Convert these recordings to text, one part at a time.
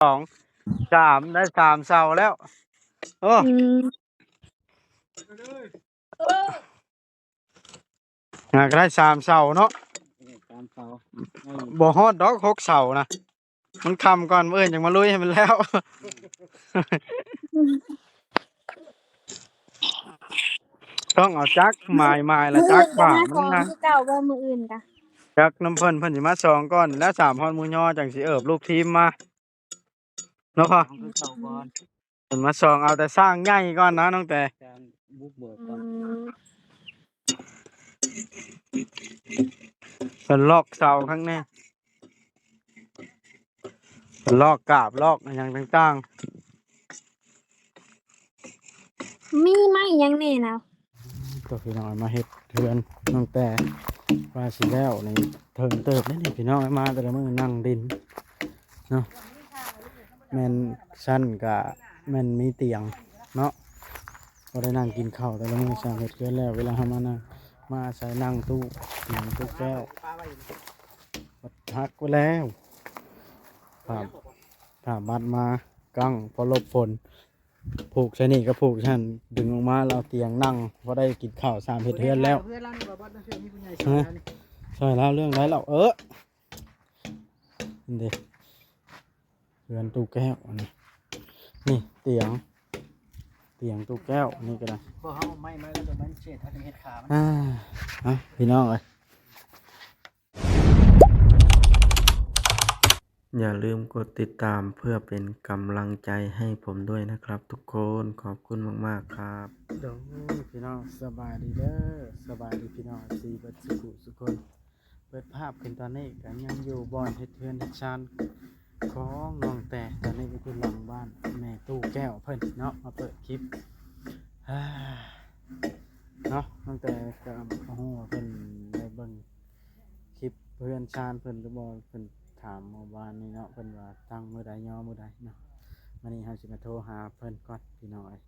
ສອງ ສາມ ໄດ້ສາມເສົາແລ້ວ. ໂອ້ ອືມ ຫາກໍໄດ້ສາມເສົາເນາະ ສາມເສົາ ບໍ່ຮອດດອກຫົກເສົານະ. ມັນຄ່ຳກ່ອນ ມື້ອື່ນຈັ່ງມາລຸຍໃຫ້ມັນແລ້ວ. ຕ້ອງເອົາຈັກໝາຍໆ ລະຈັກບາງ ມັນນະ ຄືເກົ່າບໍ່? ມື້ອື່ນກະຈັກນຳເພິ່ນ ເພິ່ນຊິມາສອງກ່ອນ ແລ້ວສາມຮອດມື້ຍໍຈັ່ງຊິເອີບລູກທີມມາເນາະພໍ່. ເພິ່ນມາສອງເອົາແຕ່ສ້າງໃຫຍ່ກ່ອນນະນ້ອງແຕ ສ້າງບຸກເບີກກ່ອນ. ອືມ ເພິ່ນລອກເສົາຂ້າງໃນ ເພິ່ນລອກກາບ ລອກຫຍັງຕ່າງໆ. ມີໄມ້ຫຍັງແດ່ນະ? ໂຕ ພີ່ນ້ອງ ມາເຮັດເຮືອນນ້ອງແຕ ວ່າຊິແລ້ວນີ້ ເຖິງເຕີບເດ້ນີ້ ພີ່ນ້ອງ ມາແຕ່ລະມື້ນັ່ງດິນເນາະ. ແມ່ນຊັ້ນກະແມ່ນມີຕຽງເນາະ ບໍ່ໄດ້ນັ່ງກິນເຂົ້າແຕ່ລະມື້. ສ້າງເຮັດເຮືອນແລ້ວ ເວລາເຮົາມານັ່ງ ມາອາໄສນັ່ງຕູ້ ຕຽງຕູ້ແກ້ວ ບັດຫັກໄວ້ແລ້ວ ຜ້າ ຜ້າມັດມາກັ້ງພໍຫຼົບຝົນ ຜູກໃສ່ນີ້ກໍຜູກໃສ່ຫັ້ນ ດຶງອອກມາແລ້ວເອົາຕຽງນັ່ງ ພໍໄດ້ກິນເຂົ້າ. ສ້າງເຮັດເຮືອນແລ້ວ ເຮືອນລາວນີ້ບໍ່ ບໍ່ ບໍ່ ບໍ່ມີຜູ້ໃຫຍ່ຊ່ວຍລາວນີ້ ເອີ ຊ່ວຍລາວເລື່ອງໃດລາວ. ເອີ ນີ້ເດ້ ເຮືອນຕູ້ແກ້ວອັນນີ້ ນີ້ຕຽງ ຕຽງຕູ້ແກ້ວ ອັນນີ້ກໍໄດ້. ບໍ່ ເຮົາເອົາໄມ້ມາແລ້ວ ດຽວມັນເສດ ເຮົາຈະເຮັດຂາມັນ. ອ່າ ເອົາ ພີ່ນ້ອງເອີຍ ຢ່າລືມກົດຕິດຕາມເພື່ອເປັນກຳລັງໃຈໃຫ້ຜົມດ້ວຍນະຄັບທຸກຄົນ. ຂອບຄຸນມາກໆຄັບ. ໂດຍ ພີ່ນ້ອງ ສະບາຍດີເດີ ສະບາຍດີພີ່ນ້ອງ ເອັຟຊີ ເບິດສຸຂູສຸຄົນ. ເປີດພາບຂຶ້ນຕອນນີ້ກໍຍັງຢູ່ບ່ອນເຮັດເຮືອນເຮັດຊານຂອງນ້ອງແຕ ຕອນນີ້ກໍຢູ່ຫຼັງບ້ານແມ່ຕູ້ແກ້ວເພິ່ນເນາະ ມາເປີດຄລິບ ເນາະ. ນ້ອງແຕກໍບໍ່ຮູ້ວ່າເພິ່ນໄດ້ເບິ່ງຄລິບເຮືອນຊານເພິ່ນຫຼືບໍ່ ເພິ່ນຖາມເມື່ອວານນີ້ເນາະ ເພິ່ນວ່າຕັ້ງມື້ໃດຍໍມື້ໃດເນາະ. ມື້ນີ້ເຮົາຊິມາໂທຫາເພິ່ນກ່ອນ ພີ່ນ້ອງເອີຍ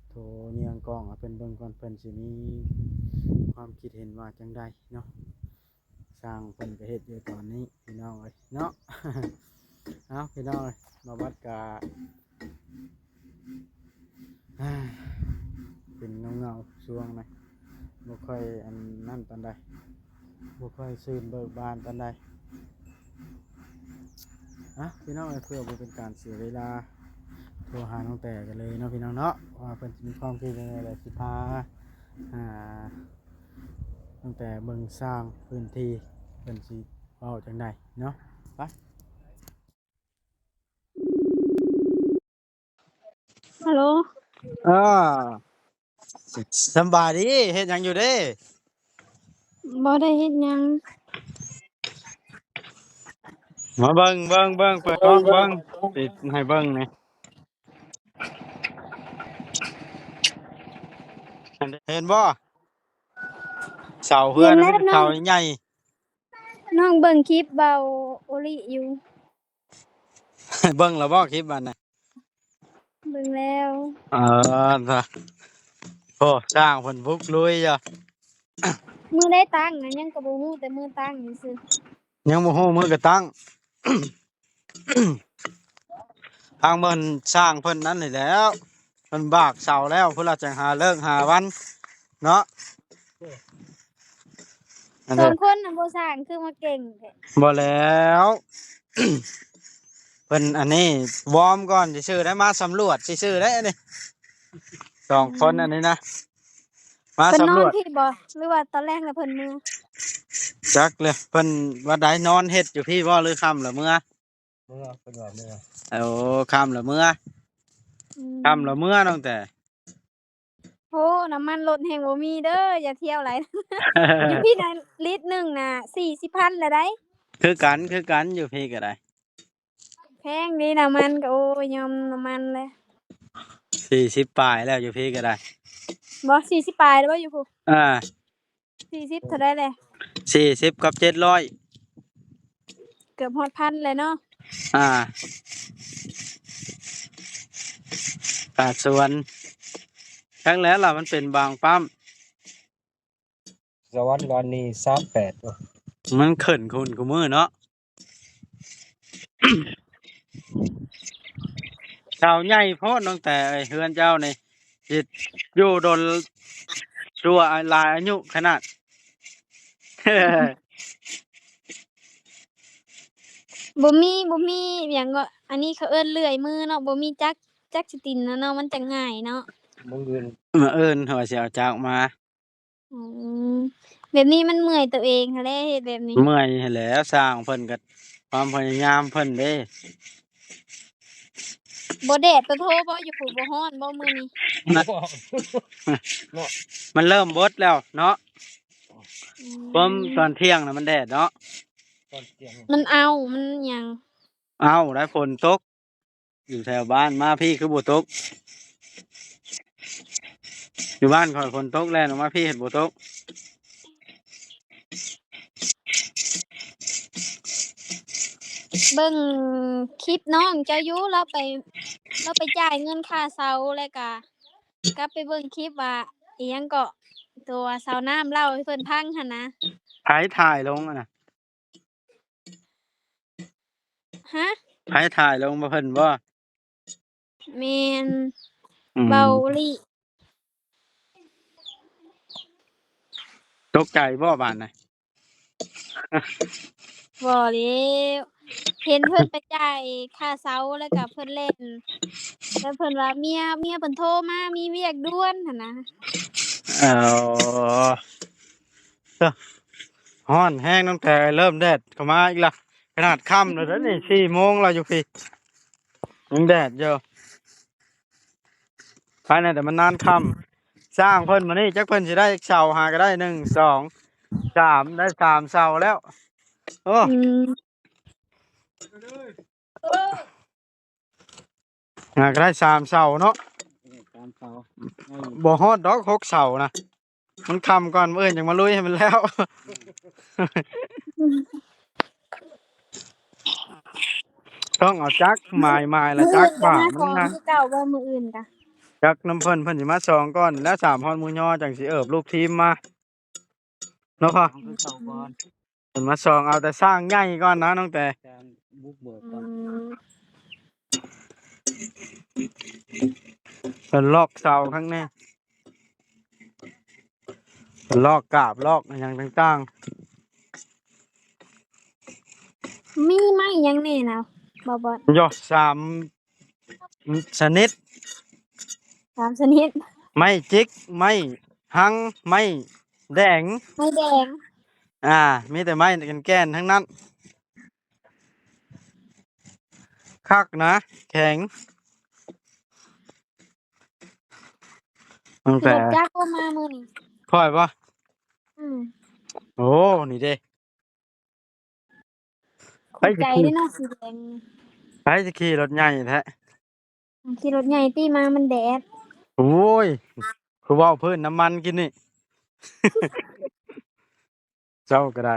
ໂທເຍືອງກ້ອງໃຫ້ເພິ່ນເບິ່ງກ່ອນ ເພິ່ນຊິມີຄວາມຄິດເຫັນວ່າຈັ່ງໃດເນາະ. ຊ່າງເພິ່ນກໍເຮັດຢູ່ຕອນນີ້ ພີ່ນ້ອງເອີຍເນາະ. ເອົາ ພີ່ນ້ອງເອີຍ ມາບັດກະ ເປັນເຫງົາໆ ຊ່ວງນະ ບໍ່ຄ່ອຍອັນນັ້ນປານໃດ ບໍ່ຄ່ອຍຊື່ນເບີກບານປານໃດ. ອ່ະ ພີ່ນ້ອງເອີຍ ເພື່ອບໍ່ເປັນການເສຍເວລາ ໂທຫານ້ອງແຕກັນເລີຍເນາະ ພີ່ນ້ອງເນາະ ວ່າເພິ່ນຊິມີຄວາມຄິດຈັ່ງໃດ ແລະ ຊິພາ ອ່າ ຕັ້ງແຕ່ເບິ່ງສ້າງພື້ນທີ່ ເພິ່ນຊິເວົ້າຈັ່ງໃດເນາະ. ໄປ ຮັລໂຫຼ ເອີ ສຳບາຍດີ ເຮັດຫຍັງຢູ່ເດ້? ບໍ່ໄດ້ເຮັດຫຍັງ. ມາເບິ່ງ ເບິ່ງ ເບິ່ງ ເປີດກ້ອງເບິ່ງ ຕິດໃຫ້ເບິ່ງນີ້ ເຫັນບໍ່? ເສົາເຮືອນ ເຫັນແລ້ວ ເປັນເສົາໃຫຍ່. ນ້ອງເບິ່ງຄລິບເບົາໂອລິຢູ່. ເບິ່ງແລ້ວບໍ່ຄລິບອັນນັ້ນ? ເບິ່ງແລ້ວ. ເອີ ໂອ້ ຊ່າງເພິ່ນບຸກລຸຍຢູ່. ມື້ໃດຕັ້ງນະ ຍັງກໍບໍ່ຮູ້ ແຕ່ມື້ຕັ້ງຊື່ໆ. ຍັງບໍ່ຮູ້ມື້ກະຕັ້ງ. ທາງເພິ່ນ ຊ່າງເພິ່ນນັ້ນນີ້ແຫຼ້ວ ເພິ່ນບາກເສົາແລ້ວ ພຸ້ນລະຈັ່ງຫາເລີກຫາວັນເນາະ. ອັນ ສອງຄົນນະບໍ່ຊ່າງ ຄືມາເກັ່ງແທ້. ບໍ່ແລ້ວ ເພິ່ນອັນນີ້ວອມກ່ອນຊື່ໆ ໄດ້ມາສຳຫຼວດຊື່ໆ ໄດ້ອັນນີ້ ສອງຄົນ ອືມ ອັນນີ້ນະ ມາສຳຫຼວດ. ເພິ່ນນອນພີ້ບໍ່ ຫຼືວ່າຕອນແລງລະເພິ່ນເມືອ? ຈັກແຫຼະ ເພິ່ນວ່າໄດ້ນອນເຮັດຢູ່ພີ້ບໍ່ ຫຼືຄ່ຳລະເມືອ? ເມືອ ເພິ່ນວ່າເມືອ. ໂອ້ ຄ່ຳລະເມືອ. ອືມ ຄ່ຳລະເມືອນ້ອງແຕ. ໂອ້ ນ້ຳມັນລົດແຮງບໍ່ມີເດີ ຢ່າທ່ຽວຫຼາຍ. ຢູ່ພີ້ນະ ລິດໜຶ່ງນະ ສີ່ສິບພັນລະໄດ໋. ຄືກັນ ຄືກັນ ຢູ່ພີ້ກໍໄດ້. ແພງເດ້ນ້ຳມັນກໍ ໂອ້ຍ ຍອມນ້ຳມັນແຫຼະ. ສີ່ສິບປາຍແລ້ວ ຢູ່ພີ້ກໍໄດ້. ບໍ່ ສີ່ສິບປາຍແລ້ວບໍ່ ຢູ່ພຸ້ນ? ອ່າ ສີ່ສິບເທົ່າໃດແຫຼະ? ສີ່ສິບກັບເຈັດຮ້ອຍ ເກືອບຮອດພັນແລ້ວເນາະ. ອ່າ ກາດສວນ ຈັກແຫຼະລະ ມັນເປັນບາງປ້ຳ. ສະຫວັນວັນນີ້ ຊາວແປດ ມັນຂຶ້ນຄຸນຄູ່ມື້ເນາະ. ເຖົ້າໃຫຍ່ໂພດນ້ອງແຕເອີຍ ເຮືອນເຈົ້ານີ້ ຊິຢູ່ດົນຊົ່ວຫຼາຍອາຍຸຂະໜາດ. ບໍ່ມີ ບໍ່ມີຫຍັງເກາະ ອັນນີ້ເຂົາເອີ້ນເລື່ອຍມືເນາະ ບໍ່ມີຈັກ ຈັກຊິຕິນນະເນາະ ມັນຈັ່ງງ່າຍເນາະ. ມື້ອື່ນ ມື້ອື່ນເຮົາຊິເອົາຈັກມາ. ອືມ ແບບນີ້ມັນເມື່ອຍໂຕເອງຫັ້ນແຫຼະ ເຮັດແບບນີ້. ເມື່ອຍຫັ້ນແຫຼະ ຊ່າງເພິ່ນກໍຄວາມພະຍາຍາມເພິ່ນເດ້. ບໍ່ແດດກະໂທບໍ່ ຢູ່ພຸ້ນບໍ່ຮ້ອນບໍ່ມື້ນີ້? ມັນເລີ່ມເບິດແລ້ວເນາະ. ອືມ ຄວາມຕອນທ່ຽງນະມັນແດດເນາະ ມັນເອົາ ມັນຫຍັງ ເອົາ ໄດ້ຝົນຕົກ ຢູ່ແຖວບ້ານ ມາພີ້ຄືບໍ່ຕົກ? ຢູ່ບ້ານຂ້ອຍຝົນຕົກ ແລ່ນອອກມາພີ້ເຫັນບໍ່ຕົກ. ເບິ່ງຄລິບນ້ອງເຈົ້າຢູ່ ລາວໄປ ລາວໄປຈ່າຍເງິນຄ່າເຊົ່າ ແລ້ວກະກັບໄປເບິ່ງຄລິບວ່າ ອີ່ຫຍັງເກາະ ຕົວສາວນ້ຳເລົ່າໃຫ້ເພິ່ນຟັງຫັ້ນນະ. ໃຜຖ່າຍລົງຫັ້ນນະ? ຮະ? ໃຜຖ່າຍລົງ ບໍ່ເພິ່ນບໍ່? ແມ່ນ ອືມ ເບົາອີ່ຫຼີ. ຕົກໃຈບໍ່ບາດນະ? ບໍ່ແລ້ວ ເຫັນເພິ່ນໄປຈ່າຍຄ່າເຊົ່າ ແລ້ວກະເພິ່ນແລ່ນ ແລ້ວເພິ່ນວ່າເມຍ ເມຍເພິ່ນໂທມາ ມີວຽກດ່ວນຫັ້ນນະ. ອໍ ຮ້ອນແຮງ ຕັ້ງແຕ່ເລີ່ມແດດເຂົ້າມາອີກລະ ຂະໜາດຄ່ຳແລ້ວເດ້ນີ້ ສີ່ໂມງແລ້ວຢູ່ພີ້ ຍັງແດດຢູ່. ພາຍໃນແຕ່ມັນນານຄ່ຳ ຊ່າງເພິ່ນມື້ນີ້ ຈັກເພິ່ນຊິໄດ້ຈັກເສົາ ຫາກໍໄດ້ ໜຶ່ງ ສອງ ສາມ ໄດ້ສາມເສົາແລ້ວ. ໂອ້ ອືມ ຫາກໍໄດ້ສາມເສົາເນາະ ສາມເສົາ ບໍ່ຮອດດອກຫົກເສົານະ. ມັນຄ່ຳກ່ອນ ມື້ອື່ນຈັ່ງມາລຸຍໃຫ້ມັນແລ້ວ. ຕ້ອງເອົາຈັກໝາຍໆ ລະຈັກບາກມັນນະ ຄືເກົ່າບໍ່? ມື້ອື່ນກະຈັກນຳເພິ່ນ ເພິ່ນຊິມາສອງກ່ອນ ແລ້ວສາມຮອດໝູ່ຍໍ ຈັ່ງຊິເອີບລູກທີມມາເນາະພໍ່. ເພິ່ນມາສອງເອົາແຕ່ສ້າງໃຫຍ່ກ່ອນນະນ້ອງແຕ ບຸກເບີກກ່ອນ. ເພິ່ນລອກເສົາຂ້າງໃນ ເພິ່ນລອກກາບ ລອກຫຍັງຕ່າງໆ. ມີໄມ້ຫຍັງແດ່ນະ ບໍ່ບອດ? ໂອ້ ສາມຊະນິດ ສາມຊະນິດ ໄມ້ຈິກ ໄມ້ຮັງ ໄມ້ແດງ ໄມ້ແດງ ອ່າ ມີແຕ່ໄມ້ແກ່ນໆ ທັງນັ້ນ. ຄັກນະ ແຂງ ຕັ້ງແຕ່ ຂີ່ລົດຈັກບໍ່ມາມື້ນີ້? ຂ້ອຍບໍ່? ອືມ ໂອ້ ນີ້ເດ້ ຂອບໃຈເດ້ເນາະ ສີແດງ. ໃຜຊິຂີ່ລົດໃຫຍ່ແທ້? ຂີ່ລົດໃຫຍ່ຕິ ມາມັນແດດ. ໂອ້ຍ ຄືເວົ້າພື້ນນ້ຳມັນກິນນີ້ ເຈົ້າກໍໄດ້.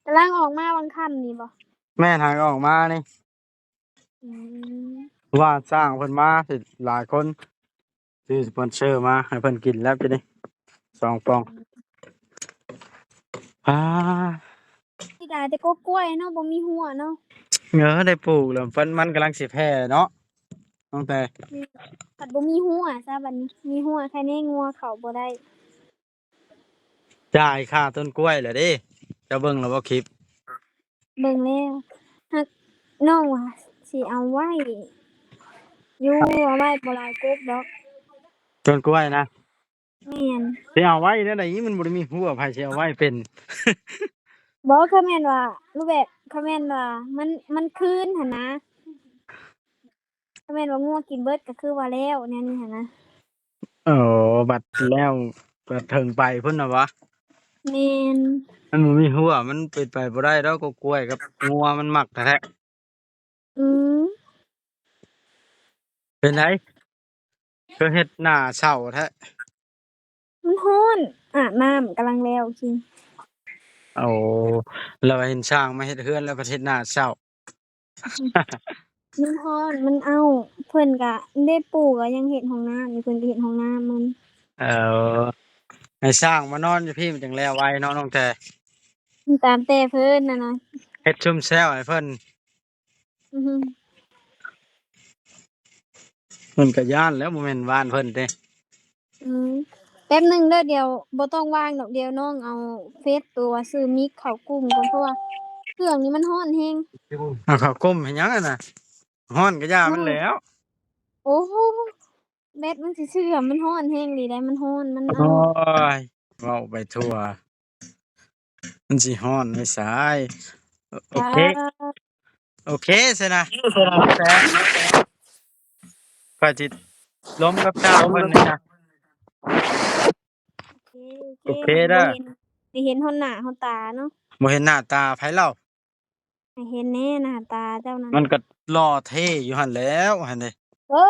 ກຳລັງອອກມາຫວ່າງຄ່ຳນີ້ບໍ່? ແມ່ນ ຫາກອອກມານີ້. ອືມ ວ່າຈ້າງເພິ່ນມາຊິຫຼາຍຄົນ ຊື້ສະປອນເຊີມາໃຫ້ເພິ່ນກິນແລ້ວກິນນີ້ ສອງປ່ອງ. ອືມ ອາ ຊິໄດ້ແຕ່ກົກກ້ວຍເນາະ ບໍ່ມີຮົ້ວເນາະ. ເອີ ໄດ້ປູກແລ້ວ ມັນ ມັນກຳລັງຊິແຜ່ເນາະ ຕັ້ງແຕ່ ອືມ ພັດບໍ່ມີຮົ້ວຊະບັດນີ້ ມີຮົ້ວໄຄແນ່ ງົວເຂົ້າບໍ່ໄດ້. ຈ່າຍຄ່າຕົ້ນກ້ວຍແລ້ວເດ້ ເຈົ້າເບິ່ງແລ້ວບໍ່ຄລິບ? ເບິ່ງແລ້ວ ຫາກນ້ອງວ່າຊິເອົາໄວ້ຢູ່ ເອົາໄວ້ບໍ່ຫຼາຍກົກດອກ ຕົ້ນກ້ວຍນະ. ແມ່ນ ຊິເອົາໄວ້ແນວໃດ ມັນບໍ່ໄດ້ມີຮົ້ວ ໃຜຊິເອົາໄວ້ເປັນ? ບໍ່ ຄັນແມ່ນວ່າ ຮູບແບບ ຄັນແມ່ນວ່າ ມັນ ມັນຄືນຫັ້ນນະ. ຖ້າແມ່ນວ່າງົວກິນເບິດກໍຄືວ່າແລ້ວແນວນີ້ຫັ້ນນະ. ໂອ້ ບັດແລ້ວ ບັດເທິງໄປພຸ້ນນະຫວາ? ແມ່ນ ມັນບໍ່ມີຮົ້ວ ມັນເປັນໄປບໍ່ໄດ້ດອກ ກົກກ້ວຍກັບງົວມັນມັກແທ້ໆ. ອືມ ເປັນໃດ? ຄືເຮັດໜ້າເສົ້າແທ້? ມັນຮ້ອນ ອາບນ້ຳກຳລັງແລ້ວກິນ. ໂອ້ ແລ້ວເຫັນຊ່າງມາເຮັດເຮືອນແລ້ວພັດເຮັດໜ້າເສົ້າ. ມັນຮ້ອນ ມັນເອົ້າ ເພິ່ນກະໄດ້ປູກ ກະຍັງເຮັດຫ້ອງນ້ຳຢູ່ ເພິ່ນກະເຮັດຫ້ອງນ້ຳມັນ. ເອີ ໃຫ້ຊ່າງມານອນຢູ່ພີ້ມັນຈັ່ງແລ້ວໄວເນາະນ້ອງແຕ. ມັນຕາມແຕ່ເພິ່ນຫັ້ນນະ ເຮັດຊຸມແຊວໃຫ້ເພິ່ນ. ອືຮຶ. ເພິ່ນກໍຢ້ານແລ້ວ ບໍ່ແມ່ນບ້ານເພິ່ນເດ້. ອືມ ແປັບໜຶ່ງເດີ ດຽວບໍ່ຕ້ອງວ່າງດອກ ດຽວນ້ອງເອົາເຟສຕົວຊື່ມິກເຂົ້າກຸ່ມກ່ອນ ເພາະວ່າເຄື່ອງນີ້ມັນຮ້ອນແຮງ. ເອົາເຂົ້າກຸ່ມເຮັດຫຍັງຫັ້ນນະ? ຮ້ອນກໍຢ່າມັນແຫຼ້ວ. ໂອ້ໂຫ ແບັດມັນຊິເສື່ອມ ມັນຮ້ອນແຮງອີ່ຫຼີໃດ໋ ມັນຮ້ອນ ມັນ ໂອ້ຍ ເວົ້າໄປທົ່ວ ມັນຊິຮ້ອນໄປສາຍ. ໂອເຄ ອ່າ ໂອເຄຊັ້ນນະ ຂ້ອຍຊິລົມກັບສາວເພິ່ນນີ້ນະ. ໂອເຄ ໂອເຄ ໂອເຄເດີ ບໍ່ເຫັນ ໄດ້ເຫັນຮອດໜ້າຮອດຕາເນາະ ບໍ່ເຫັນໜ້າຕາໃຜເລົ່າ. ໃຫ້ເຫັນແດ່ໜ້າຕາເຈົ້ານັ້ນ ມັນກໍຫຼໍ່ເທ່ຢູ່ຫັ້ນແຫຼ້ວຫັ້ນເດ້. ເອີ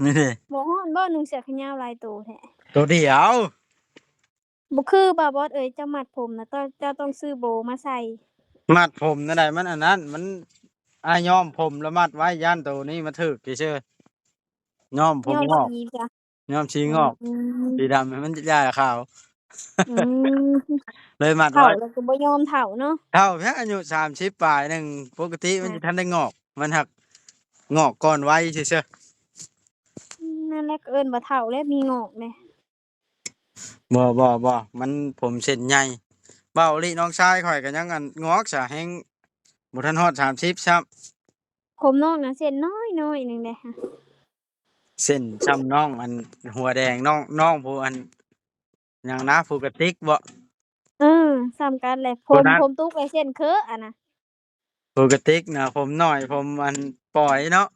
ນີ້ເດ້ ບໍ່ຮ້ອນບໍ່? ນຸ່ງເສື້ອແຂນຍາວຫຼາຍໂຕແທ້ ໂຕດຽວ. ບໍ່ຄືບ່າວບອດເອີຍ ເຈົ້າມັດຜົມນະ ຕ້ອງ ເຈົ້າຕ້ອງຊື້ໂບມາໃສ່. ມັດຜົມແນວໃດ? ມັນອັນນັ້ນ ມັນ ອ້າຍຍ້ອມຜົມແລ້ວມັດໄວ້ ຢ້ານໂຕນີ້ມາຖືກຊື່ໆ. ຍ້ອມຜົມ ຍ້ອມງອກ ສີຈ້ະ ຍ້ອມສີງອກ ອືມ ສີດຳໃຫ້ມັນຢ່າຂາວ. ອືມ ເລີຍມັດໄວ້. ເຖົ້າແລ້ວກໍບໍ່ຍອມເຖົ້າເນາະ ເຖົ້າພຽງອາຍຸສາມສິບປາຍໜຶ່ງ ປົກກະຕິມັນ ຮະ ຊິທັນໄດ້ງອກ ມັນຫາກງອກກ່ອນໄວຊື່ໆ. ອືມ ນັ້ນແຫຼະ ກໍເອີ້ນວ່າເຖົ້າແລ້ວມີງອກເດ້. ບໍ່ ບໍ່ ບໍ່ ມັນຜົມເສັ້ນໃຫຍ່. ເວົ້າອີ່ຫຼີ ນ້ອງຊາຍຂ້ອຍກໍຍັງອັນງອກຊະ ແຮ່ງບໍ່ທັນຮອດສາມສິບຊ້ຳ. ຜົມນ້ອງນະເສັ້ນນ້ອຍໆໜຶ່ງເດ້ ເສັ້ນຊ່ຳນ້ອງອັນຫົວແດງ ນ້ອງ ນ້ອງຜູ້ອັນຫຍັງນະ ຜູ້ກະຕິກບໍ? ເອີ ຊ່ຳກັນແຫຼະ ຜົມ ຜົມຕຸກແຫຼະເສັ້ນເຄີອັນນະ. ປົກກະຕິນະ ຜົມໜ້ອຍ ຜົມອັນປອຍເນາະ.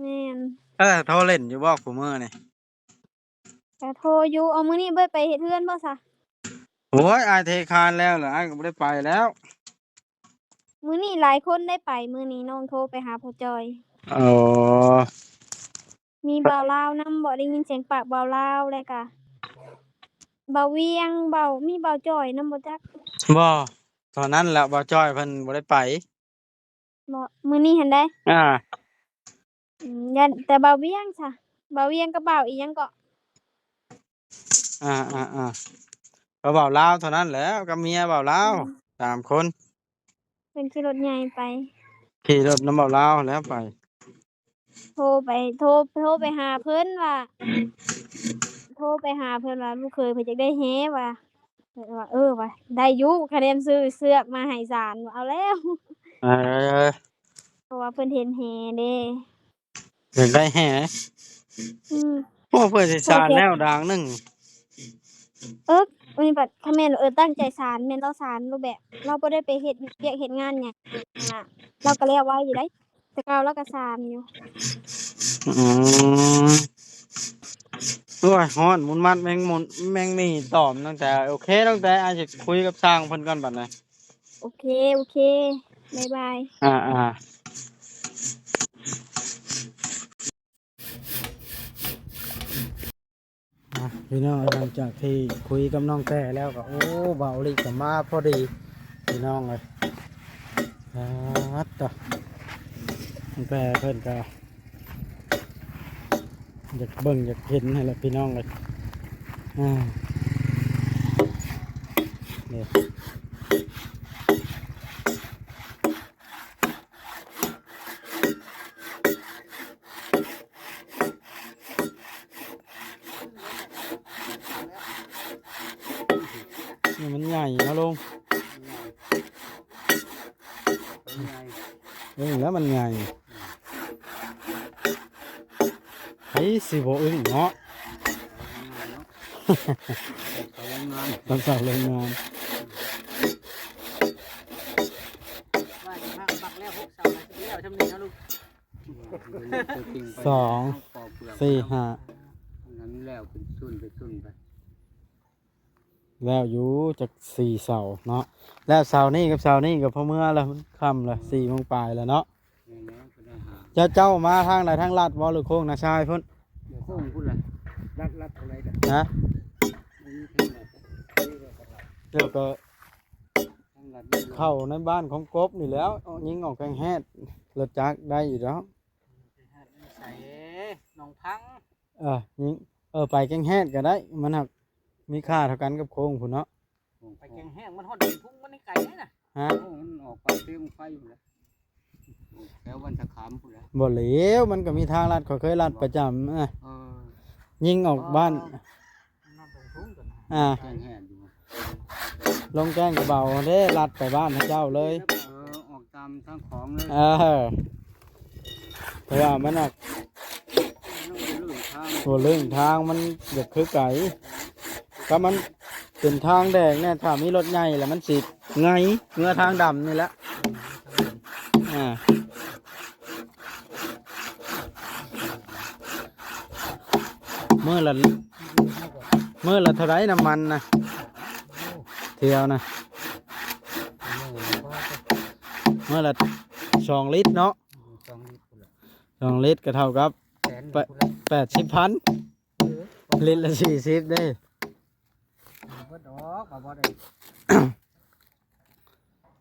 ແມ່ນ. ເອີ ໂທຫຼິ້ນຢູ່ບໍ່ຄູ່ມື້ນີ້? ກະໂທຢູ່. ເອົາ ມື້ນີ້ບໍ່ໄດ້ໄປເຮັດເຮືອນບໍ່ຊະ? ໂອ້ຍ ອ້າຍເທຄານແລ້ວລະ ອ້າຍກໍບໍ່ໄດ້ໄປແລ້ວ. ມື້ນີ້ຫຼາຍຄົນໄດ້ໄປ ມື້ນີ້ນ້ອງໂທໄປຫາພໍ່ຈ່ອຍ. ເອີ ມີບ່າວລາວນຳບໍ່? ໄດ້ຍິນສຽງປາກບ່າວລາວ ແລ້ວກະບ່າວວຽງ ບ່າວ ມີບ່າວຈ່ອຍນຳບໍ່ຈັກ? ບໍ່ ຕອນນັ້ນແຫຼະ ບ່າວຈ່ອຍເພິ່ນບໍ່ໄດ້ໄປ. ບໍ່ ມື້ນີ້ຫັ້ນໃດ໋? ອ່າ ອືມ ຢ້ານແຕ່ບ່າວວຽງຊະ ບ່າວວຽງກັບບ່າວອີ່ຫຍັງເກາະ? ອ່າໆໆ ກໍບ່າວລາວເທົ່ານັ້ນແຫຼະ ກັບເມຍບ່າວລາວ ອືມ ສາມຄົນ. ເພິ່ນຂີ່ລົດໃຫຍ່ໄປ ຂີ່ລົດນຳບ່າວລາວແລ້ວໄປ. ໂທໄປ ໂທ ໂທໄປຫາເພິ່ນວ່າ ໂທໄປຫາເພິ່ນວ່າ ລູກເຂີຍເພິ່ນຢາກໄດ້ແຫວ່າ ເພິ່ນວ່າ ເອີ ວ່າໄດ້ຢູ່ ຄະແນນຊື້ເຊືອກມາໃຫ້ສານ ເອົາແລ້ວ. ເອີ ເພາະວ່າເພິ່ນເຫັນແຫເດ້ ຢາກໄດ້ແຫ. ອືມ ໂອ້ ເພິ່ນຊິສານແລ້ວດາງໜຶ່ງ. ເອີ ອັນນີ້ບັດ ຄະແມ່ນ ເອີ ຕັ້ງໃຈສານ ແມ່ນລາວສານຮູບແບບ ລາວບໍ່ໄດ້ໄປເຮັດວຽກເຮັດງານຫຍັງນະ ລາວກໍແລ້ວໄວຢູ່ໃດ໋. ແຕ່ເກົ່າລາວກໍສານຢູ່. ອືມ ໂອ້ຍ ຮ້ອນ ໝຸນມັດແມງໝຸນ ແມງໝີ່ຕອມ. ນ້ອງແຕ ໂອເຄ ນ້ອງແຕ ອ້າຍຊິຄຸຍກັບຊ່າງເພິ່ນກ່ອນບັດນີ້. ໂອເຄ ໂອເຄ ບາຍບາຍ. ອ່າໆ ອ່ະ ພີ່ນ້ອງ ຫຼັງຈາກທີ່ຄຸຍກັບນ້ອງແຕ້ແລ້ວກໍ ໂອ້ ບ່າວລິກໍມາພໍດີ ພີ່ນ້ອງເອີຍ. ອາດຕະ ນ້ອງແຕ້ເພິ່ນກໍຢາກເບິ່ງຢາກເຫັນຫັ້ນແຫຼະ ພີ່ນ້ອງເອີຍ. ອ່າ ນີ້ ນີ້ມັນໃຫຍ່ເນາະລຸງ. ເບິ່ງແລ້ວມັນໃຫຍ່ ໃຜຊິບໍ່ອຶ້ງເນາະ. ເອົາເສົາລົງງານ ເອົາເສົາລົງງານ. ວ່າຊິມາບັກແລ້ວຫົກເສົາ ແລ້ວຊ່ຳນີ້ເນາະລຸງ. ສອງ ສີ່ ຫ້າ ອັນນັ້ນແລ້ວເປັນຊຸນເປັນຊຸນໄປ. ແລ້ວຢູ່ຈັກສີ່ເສົາເນາະ. ແລ້ວເສົານີ້ກັບເສົານີ້ກໍພໍເມືອລະ ມັນຄ່ຳລະ ສີ່ໂມງປາຍລະເນາະ. ແມ່ນແລ້ວກໍໄດ້ຫາ. ເຈົ້າ ເຈົ້າມາທາງໃດ ທາງລັດບໍ່ ຫຼືໂຄ້ງນາຊາຍພຸ້ນ? ບໍ່ ໂຄ້ງພຸ້ນລະ ລັດ ລັດເທົ່າໃດກະ ຮະ? ມັນມີທາງລັດ ແລ້ວກໍທາງລັດ ເຂົ້າໃນບ້ານຂອງກົບນີ້ແຫຼ້ວ ຍິງອອກແກງແຮດ ລົດຈັກໄດ້ຢູ່ດອກ. ໃສ ໜອງພັງ. ເອີ ຍິງ ເອີ ໄປແກງແຮດກໍໄດ້ ມັນຫາກມີຄ່າເທົ່າກັນກັບໂຄ້ງພຸ້ນເນາະ. ໄປແກງແຮດ ມັນຮອດດອນທຸງ ມັນໄກນະ. ຮະ? ໂອ້ ມັນອອກໄປເທິງໄຟພຸ້ນແຫຼະ. ຖວບ້ານສະຂາມພຸ້ນແຫຼະ. ບໍ່ແລ້ວ ມັນກໍມີທາງລັດ ຂ້ອຍເຄີຍລັດປະຈຳ ອ່າ ເອີ ຍິງອອກບ້ານ ອ່າ ແຈ້ງແຮງຢູ່ ລົງແກ້ງກະເບົາເດ້ ລັດໄປບ້ານເຂົາເຈົ້າເລີຍ ເອີ ອອກຕາມທາງຂອງເລີຍ ເອີ ເພາະວ່າມັນອະ ບໍ່ເລື່ອງທາງມັນຢາກຄືໄກ ຖ້າມັນເປັນທາງແດງແນ່ ຖ້າມີລົດໃຫຍ່ແລ້ວມັນຊິໄຫງເມືອທາງດຳນີ້ແຫຼະ ອ່າ ມື້ລະ ມື້ລະເທົ່າໃດນ້ຳມັນນະ ທ່ຽວນະ ມື້ລະສອງລິດເນາະ ສອງລິດພຸ້ນແຫຼະ ສອງລິດກໍເທົ່າກັບ ແປດ ແປດສິບພັນ ເອີ ລິດລະສີ່ສິບເດ້ ເບິດດອກ ບໍ່ໄດ້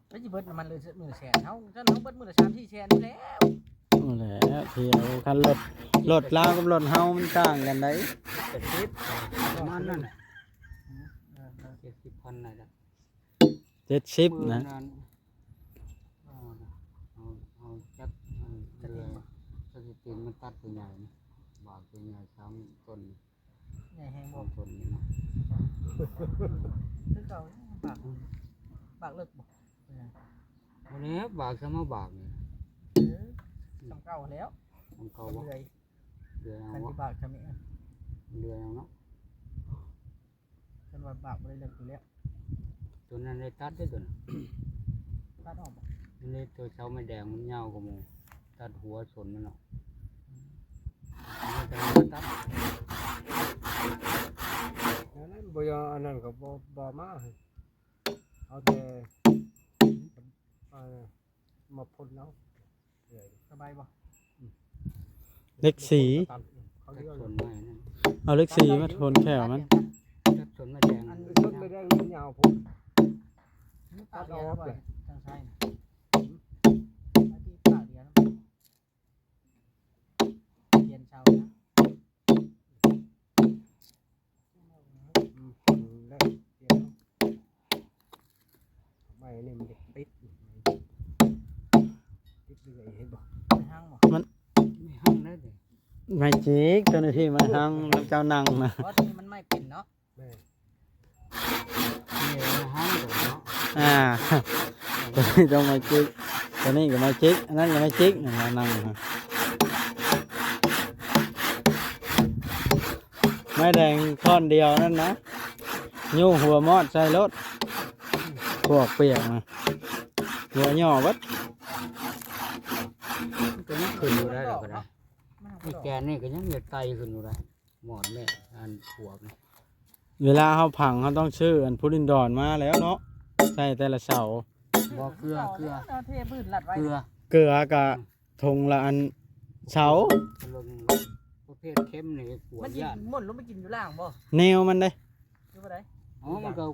ໄປຊິເບິດນ້ຳມັນເລີຍ ມື້ລະແສນ ເຮົາ ຊັ້ນເຮົາເບິດມື້ລະສາມສີ່ແສນນີ້ແຫຼ້ວ ນັ້ນແຫຼະ ທ່ຽວ ຄັນລົດ ລົດລາວກັບລົດເຮົາມັນຕ່າງກັນໃດ ເຈັດສິບ ປະມານນັ້ນແຫຼະ ເຈັດສິບພັນນະ ເຈັດສິບນະ ເອົາ ເອົາຈັກ ເຫຼືອ ຈັກຊິຕີນມັນຕັດຕົວໃຫຍ່ນະ ບາກຕົວໃຫຍ່ສາມຕົ້ນ ໃຫຍ່ແຮງບໍ່ ສາມຕົ້ນນີ້ນະ ຄືເກົ່າ ບາກ ບາກເລິກບໍ່ ເປັນຫຍັງ ບໍ່ແລ້ວ ບາກຊຳມາບາກນີ້ ເອີ ຊຳເກົ່າແລ້ວ ຊຳເກົ່າບໍ່ ເລື່ອຍ ເລື່ອຍເອົາ ຄັນຊິບາກຊຳນີ້ ເລື່ອຍເອົາເນາະ. ຄັນວ່າບາກບໍ່ໄດ້ເລິກຢູ່ແລ້ວ ຕົວນັ້ນໄດ້ຕັດເດ້ຕົວນັ້ນ ຕັດອອກບໍ່ ອັນນີ້ຕົວເສົາໄມ້ແດງມັນຍາວກວ່າໝູ່ ຕັດຫົວສົນມັນອອກ ອືມ ອັນນີ້ກຳລັງມາຕັດ ອັນນັ້ນບໍ່ຍອມ ອັນນັ້ນກໍບໍ່ ບໍ່ມາ ເອົາແຕ່ ເອົາ ມາພົ່ນເອົາ ສະບາຍບໍ່? ອືມ ເຫຼັກສີ ຕັດສົນໄມ້ນັ້ນ ເອົາເຫຼັກສີມາທົນແຂ້ວມັນ ຕັດສົນໄມ້ແດງ ອັນສົນໄມ້ແດງມັນຍາວໂພດ ຕັດອອກເລີຍ ທາງຊ້າຍນະ ອືມ ອັນທີ່ປາກດຽວນະ ປ່ຽນເສົານະ ອືມ ໄດ້ ປ່ຽນ ໄມ້ນີ້ມັນຈະຕິດ ຕິດເລື້ອຍ ເຫັນບໍ່? ໄມ້ຮັງບໍ່? ມັນ ໄມ້ຮັງໄດ້ເດ ໄມ້ຈິກ ເຈົ້າໜ້າທີ່ໄມ້ຮັງ ນຳເຈົ້ານັ່ງນະ ເພາະຕົວນີ້ມັນໄມ້ປິ່ນເນາະ ແມ່ນ ນີ້ໄມ້ຮັງເນາະ ອ່າ ຕົວນີ້ຕ້ອງໄມ້ຈິກ ຕົວນີ້ກໍໄມ້ຈິກ ອັນນັ້ນກໍໄມ້ຈິກ ນັ້ນນະ ນັ່ງນະ ໄມ້ແດງທ່ອນດຽວນັ້ນນະ ຍູ້ຫົວມອດໃສ່ໂລດ ພວກປຽກນະ ຫົວຫຍໍ້ເບິດ ມັນກໍຍັງຂຶ້ນຢູ່ໄດ້ດອກກໍໄດ້ ນີ້ແກນນີ້ກໍຍັງຈະໄຕ່ຂຶ້ນຢູ່ໄດ້ ໝອດແມ່ ອັນພວກນີ້ ເວລາເຮົາຝັງ ເຮົາຕ້ອງຊື້ອັນພູລິນດອນມາແລ້ວເນາະ ໃສ່ແຕ່ລະເສົາ ບໍ່ ເກືອ ເກືອ ເທພື້ນລັດໄວ້ ເກືອ ເກືອກະ ອືມ ຖົງລະອັນເສົາ ປະເພດເຄັມນີ້ ມັນຊິໝົນລົງໄປກິນຢູ່ລ່າງບໍ່? ແນວມັນເດ້ ຄືບໍ່ໄດ້ ອໍ ມັນກໍ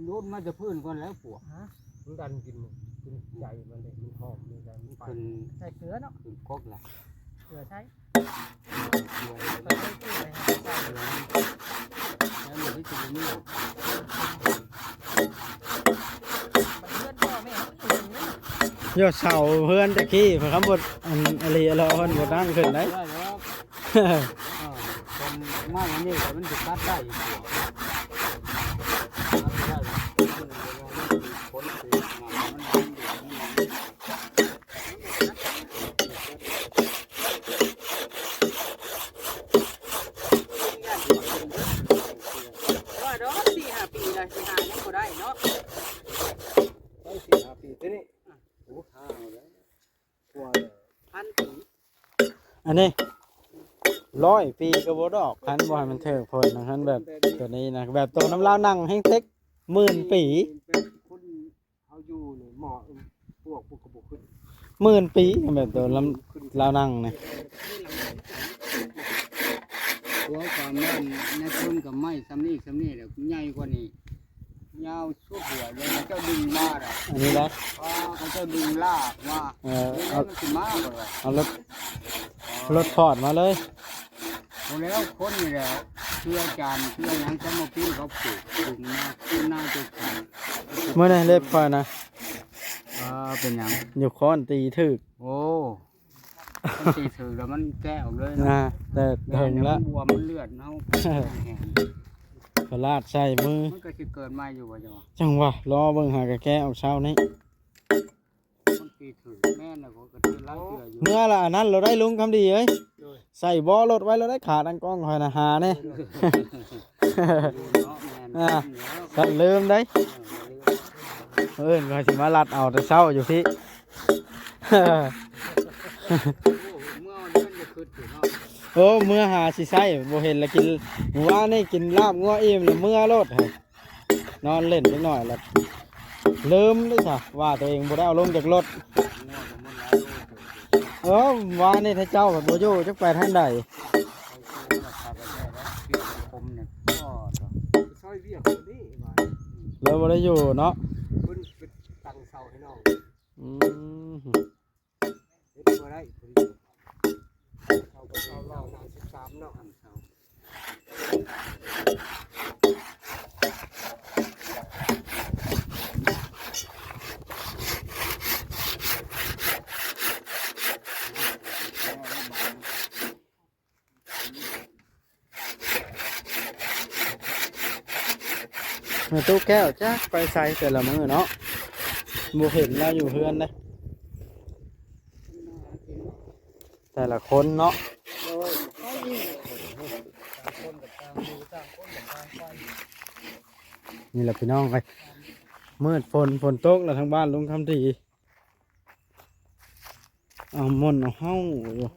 ຫຼຸດມາແຕ່ພື້ນກ່ອນແລ້ວປວກ ຮະ ມັນດັນກິນ ກິນໃຈມັນເດ້ ມັນຫອມ ມັນກໍໄປ ມັນຂຶ້ນ ໃສ່ເກືອເນາະ ຂຶ້ນກົກລະ ເກືອໃສ່ ເກືອ ເກືອ ເກືອ ແລ້ວມັນກໍຊິບໍ່ມີ ເຮືອນພໍ່ແມ່ມັນຢູ່ນີ້ ໂຍ ເສົາເຮືອນແຕ່ກີ້ ເພິ່ນຄຳບໍ່ ອັນ ອະລີ ອະລໍ ເພິ່ນບໍ່ຕັ້ງຂຶ້ນໄດ໋ ເອີ ເອີ ເພິ່ນມາອັນນີ້ກໍມັນຊິຕັດໄດ້ຢູ່ ຕັດໄດ້ ມັນຊິຜົນ ມັນ ວ່າດອກ ສີ່ຫ້າປີລະ ຊິຫາຍັງບໍ່ໄດ້ເນາະ ໄດ້ສີ່ຫ້າປີ ໂຕນີ້ ໂອ້ ຫ້າແລ້ວ ກວ່າແລ້ວ ພັນປີ ອັນນີ້ຮ້ອຍປີກໍບໍ່ດອກ ຄັນບໍ່ໃຫ້ມັນຖືກພົ້ນນະ ຄັນແບບໂຕນີ້ນະ ແບບໂຕນຳລາວນັ່ງແຮງເຕັກ ໝື່ນປີ ເຮົາຢູ່ນີ້ໝໍ້ ພວກ ພວກກໍບໍ່ຂຶ້ນ ໝື່ນປີ ແບບໂຕລາວນັ່ງນີ້ ຫົວກາງນັ້ນ ໃນເທິງກໍໄມ້ສ່ຳນີ້ ສ່ຳນີ້ແຫຼະ ໃຫຍ່ກວ່ານີ້ ຍາວສຸດຫົວເລີຍ ເຂົາເຈົ້າດຶງມາໄດ໋ ອັນນີ້ໄດ໋ ເຂົາເຈົ້າດຶງລາກມາ ເອີ ເອົາ ມັນຊິມາບໍ່ລະ ເອົາລົດ ລົດຟອດມາເລີຍ ບໍ່ແລ້ວ ຄົນນີ້ແຫຼະ ເຊື່ອອາຈານ ເຊື່ອຫຍັງ ສະມາປີນເຂົາປູກ ດຶງມາ ຂຶ້ນນາຕົວຂອງ ມື້ໃດເລັບຂ້ອຍນະ ເອີ ເປັນຫຍັງ ຢູ່ຄ້ອນຕີຖືກ ໂອ້ ມັນຕີຖືກແລ້ວມັນແກະອອກເລີຍເນາະ ນະ ແຕ່ເຖິງລະ ແມ່ນ ມັນບວມ ມັນເລືອດເຮົາແຫ້ງ ປະຫຼາດໃສ່ມື ມັນກໍຊິເກີດໃໝ່ຢູ່ບໍ່ ຈັ່ງວ່າ ຈັ່ງວ່າ ລໍເບິ່ງ ຫາກະແກະອອກເຊົ້ານີ້ ມັນຕີຖືກ ແມ່ນແລ້ວ ຂ້ອຍກໍຖືກຫຼາຍເທື່ອຢູ່ ເມື່ອລະອັນນັ້ນ ລະໄດ້ລຸງຄຳດີເອີຍ ໂດຍ ໃສ່ເບາະລົດໄວ້ລະໄດ້ ຂາຕັ້ງກ້ອງຂ້ອຍນະ ຫາແດ່ ໂດຍ ເນາະ ແມ່ນ ອ່າ ແມ່ນແລ້ວ ສັນລືມໄດ໋ ເອີ ເອີ້ນວ່າຊິມາລັດເອົາແຕ່ເຊົ້າຢູ່ພີ້ ໂອ້ ເມື່ອວານນີ້ຍັງຄຶດຢູ່ເນາະ ໂອ້ ເມື່ອຫາຊິໃຊ້ ບໍ່ເຫັນລະກິນ ມື້ວານນີ້ກິນລາບງົວອີ່ມລະເມື່ອໂລດ ນອນເລ່ນຈັກໜ້ອຍລະລືມເດ້ຊະ ວ່າຕົວເອງບໍ່ໄດ້ເອົາລົງຈາກລົດ ເອີ ວານນີ້ຖ້າເຈົ້າພັດບໍ່ຢູ່ ຈັກໄປທາງໃດ ຊ່ອຍວຽກຄົນນີ້ວ່າ ເລີຍບໍ່ໄດ້ຢູ່ເນາະ ເພິ່ນໄປຕັ້ງເສົາໃຫ້ນ້ອງ ອືມ ເຮັດບໍ່ໄດ້ ເຂົາກໍເຊົາເລົ່ານານສິບສາມເນາະ แม่ตู้แก้วจักไปไสแต่ละมื้อเนาะ บ่เห็นลาวอยู่เฮือนเด้ แต่ละคนเนาะ นี่แหละพี่น้องเอ้ย มืดฝน ฝนตกแล้วทางบ้านลุงคำดี เอาม่อนเอาเฮ้าอยู่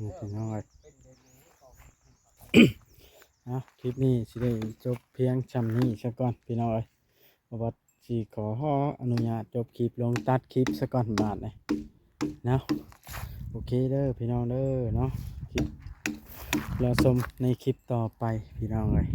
นี่พี่น้องเอ้ย เอ้า คลิปนี้สิได้จบเพียงช่ำนี้ซะก่อนพี่น้องเอ้ย บ่ว่าสิขออนุญาตจบคลิปลงตัดคลิปซะก่อนบาดนี้เนาะ โอเคเด้อพี่น้องเด้อเนาะ คลิป รอชมในคลิปต่อไปพี่น้องเอ้ย